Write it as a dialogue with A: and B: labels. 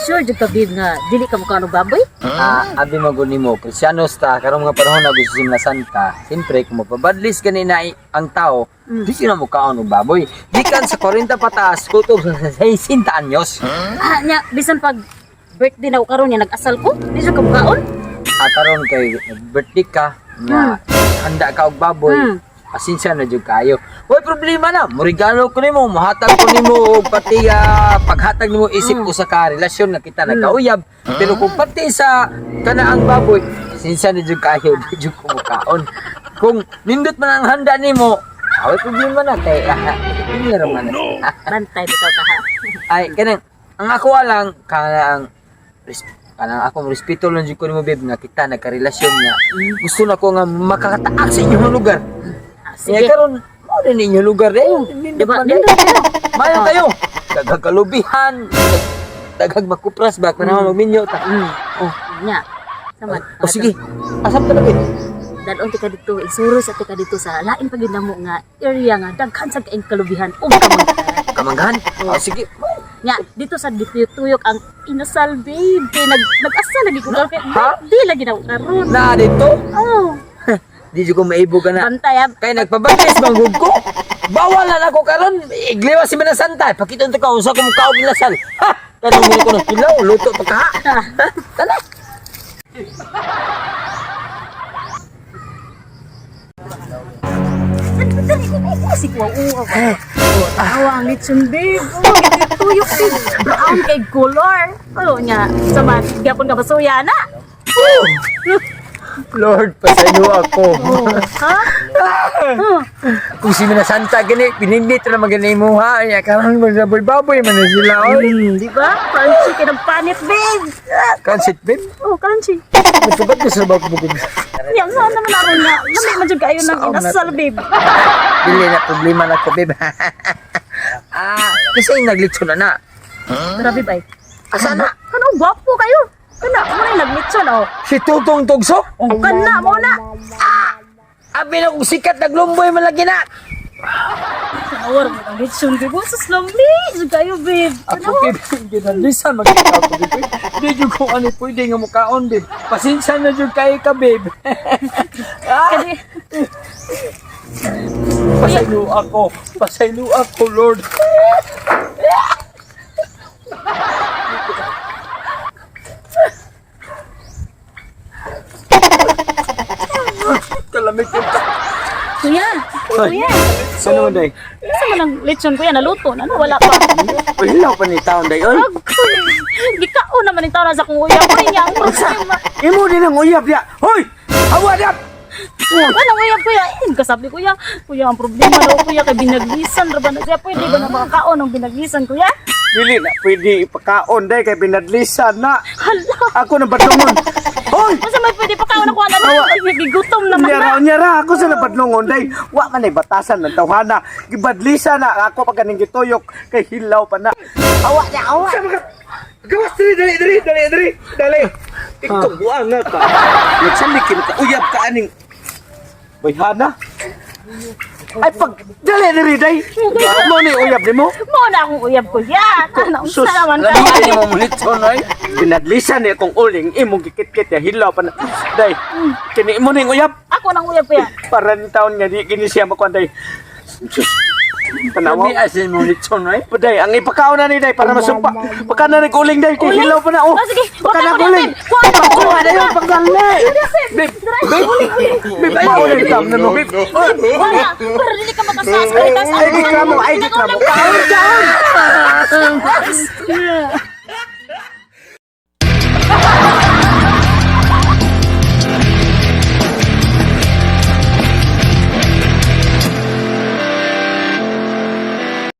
A: Sure jud ka, babe, nga dili ka mukaon og baboy?
B: Ah, abi maguni mo, Kristiyanos ta, karong mga panahon na gusto Semana Santa, siyempre, kung mapabadlis gani na ang tao, di sila mukaon og baboy. Gikan sa 40 pataas, kutob sa 60 anyos.
A: Ah, nya bisan pag birthday na ko karon nya nag-asal ko, di jud ka mukaon?
B: Ah, karon kay birthday ka, nga handa ka og baboy, pasensya na jud kayo. Way problema na, murigalo ko nimo, muhatag ko nimo og pati paghatag nimo isip usa ka relasyon nga kita nagkauyab. Pero kung pati sa kanaang baboy, pasensya na jud kayo, di jud ko mukaon. Kung nindot man ang handa nimo, way problema na kay hindi ra man. na.
A: Bantay bitaw ka ha.
B: Ay, kanang ang ako lang kanang kanang akong respeto lang jud ko nimo, babe, nga kita nagkarelasyon nga. Gusto na ko nga makakataak sa inyong lugar.
A: Ah,
B: Sige.
A: sige.
B: Karon mao din inyong lugar eh. Nindot
A: Diba?
B: man eh.
A: Nindot kayo.
B: Mayo kayo. Daghang kalubihan. Daghang makupras ba kuno magminyo ta. Oh,
A: Nya. Sama.
B: oh sige. Asam ta na, babe?
A: Dalon ti ka dito, isuro sa ti ka dito sa lain pa gyud namo nga area nga daghan sa kaing kalubihan ug kamanggan.
B: Kamanggan. Oh, sige.
A: Nya, dito sa Dituyok ang inasal, babe. Kay nag-asal lagi ko karon kay
B: Ha?
A: di lagi na ko karon.
B: Na dito.
A: Oh,
B: Di jud ko maibog ka na.
A: bantay ah.
B: Kay nagpabagis manggug ko. Bawal na nako karon. Igliwas si Semana Santa. Pakita unta ka unsa ko mukaog inasal. Ha! Kanang ko ng kilaw, luto pa ka. Ha? Tala.
A: Dali ko kasi ko uwa. Oh, tawa ang litson, babe. Oh, tuyok babe. Brown kay color. Oh, nya, sama gyapon ka basuya na.
B: Lord, pasayo ako.
A: Oh, ha?
B: Kung si Mina Santa gani, pinindit na magani mo ha. Ay, karon magbaboy-baboy man na sila. Oy.
A: Di ba? Crunchy kay nagpanit, babe.
B: Kansit, babe.
A: Oh, crunchy.
B: Nagkabat ko sa bago bugod.
A: Nya, saan naman aron nga? Lami man jud kayo ng inasal, babe.
B: Dili na problema na ko, babe. Kasi yung naglitso na na.
A: Grabe, bay.
B: Asa na?
A: Kano gwapo kayo? Kana mo na naglitson oh.
B: Si Tutong Tugso?
A: Oh, kana mo na.
B: Abi na kung sikat naglumboy man lagi na.
A: Tawar mo ng litson, babe. Oh, sus lami. Jud kayo, babe.
B: Ako, babe, ginalisan magkita ko, babe. Di jud ko ano pwede nga mukaon, babe. Pasensya na jud kayo ka, babe.
A: Kani
B: Pasaylo ako. Pasaylo ako, Lord. Kalamig yung
A: Kuya, kuya.
B: Ano man, day?
A: Asa man ang lechon, kuya, naluto na no? Wala pa.
B: Uy, hilaw pa ni taon, day. Oy,
A: Agoy. Gikaon naman ni taon sa akong uyab ko niya. Ang problema.
B: imo din ang uyab ya. Hoy! Hawa dap!
A: Wala uyab, kuya. Eh, kasabi kuya. Kuya, ang problema daw kuya kay binaglisan ra ba na siya. Pwede ba na makakaon ang binaglisan, kuya?
C: Dili na pwede ipakaon day kay binadlisan na.
A: Hala.
C: Ako na badlongon. Hoy!
A: Unsa may pwede pakaon ako ana? Gigutom naman
C: Unya ra,
A: na.
C: unya ra ako sa nabadlongon day. Wa man ay batasan ng tawhana. Gibadlisan na ako pag kaning gituyok kay hilaw pa na. Awa na awa. Gawas diri dali diri dali diri dali. Ikaw buang nga ka. Nagsalik ka uyab ka aning Bayhana. Ay pag dali diri day. Mo ni uyab nimo.
A: Mo na akong uyab, kuya. Ano
C: Sus,
A: unsa naman ka?
B: Lami kayo mo mulitson, oy.
C: Binadlisan ni akong uling imong gikit-kit ya hilaw pa na. Day. Kini mo ning uyab.
A: Ako nang uyab, kuya.
C: Para ni taon nga di kini siya makuan day. Sus. Tanawa.
B: Lami asin mo litson, oy.
C: Day, ang ipakaon na ni day para masumpa. Pagka na uling day kay hilaw pa na oh.
A: Ah, sige.
C: Pagka
A: Wag
C: na
A: ka
C: uling.
A: Kuha na
C: Kuha na yun pagdali.
B: Babe,
C: Babe, ay mo na tam na mo.
A: Wala. Para dili ka makasas.
C: Ay gikramo, ay gikramo. Kaon, kaon.
A: Yeah.